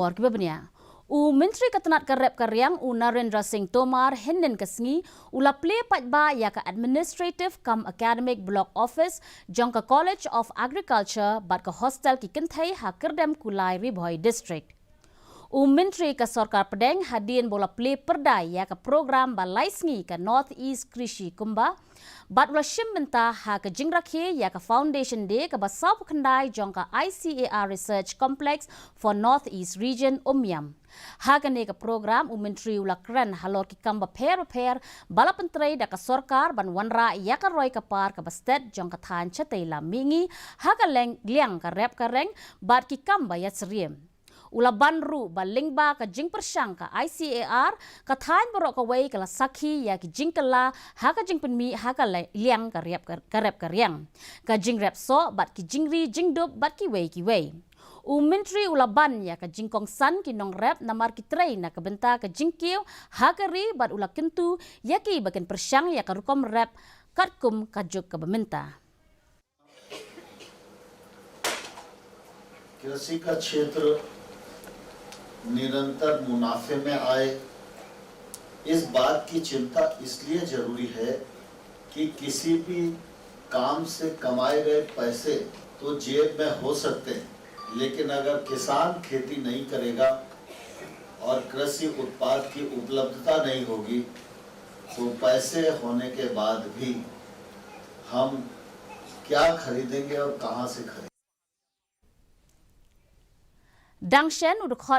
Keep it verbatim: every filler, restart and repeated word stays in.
khubor kiba bniah. U Myntri ka tnat ka rep ka riang u Narendra Singh Tomar hynnin ka sngi u la plie paidbah ïa ka Administrative cum Academic Block Office jong ka College of Agriculture bad ka hostel ki kynthei ha Kyrdem Kulai, Ri Bhoi District. U Myntri ka sorkar pdeng hadien ba u la plie pyrdai ïa ka program ba lai sngi ka North East Krishi Kumbh, bad u la shim bynta ha ka jingrakhe ïa ka Foundation Day kaba sawphew khyndai jong ka I C A R Research Complex for North East Region, Umiam. Ha kane ka program u Myntri u la kren halor ki kam bapher bapher ba la pyntrei da ka sorkar ban wanrah ïa ka roi ka par kaba stet jong ka thaiñ shatei lam mihngi ha ka leng liang ka rep ka reng bad ki kam ba ïasyriem. U la ban ruh ba lyngba ka jingpyrshang ka I C A R, ka thaiñ baroh kawei ka la sakhi ïa ki jingkylla ha ka jingpynmih ha ka le- liang ka rep ka, ka rep ka riang, ka jingrep soh bad ki jingri jingdup bad kiwei kiwei. U Myntri u la ban ïa ka jingkongsan ki nongrep namar ki trei na ka bynta ka jingkiew ha ka ri bad u la kyntu ïa ki ba kin pyrshang ïa ka rukom rep katkum ka juk kaba mynta. कृषि का क्षेत्र निरंतर मुनाफे में आए, इस बात की चिंता इसलिए जरूरी है कि किसी भी काम से कमाए गए पैसे तो जेब में हो सकते हैं, लेकिन अगर किसान खेती नहीं करेगा और कृषि उत्पाद की उपलब्धता नहीं होगी, तो पैसे होने के बाद भी हम क्या खरीदेंगे और कहां से खरीदेंगे? Dang shen u dkhot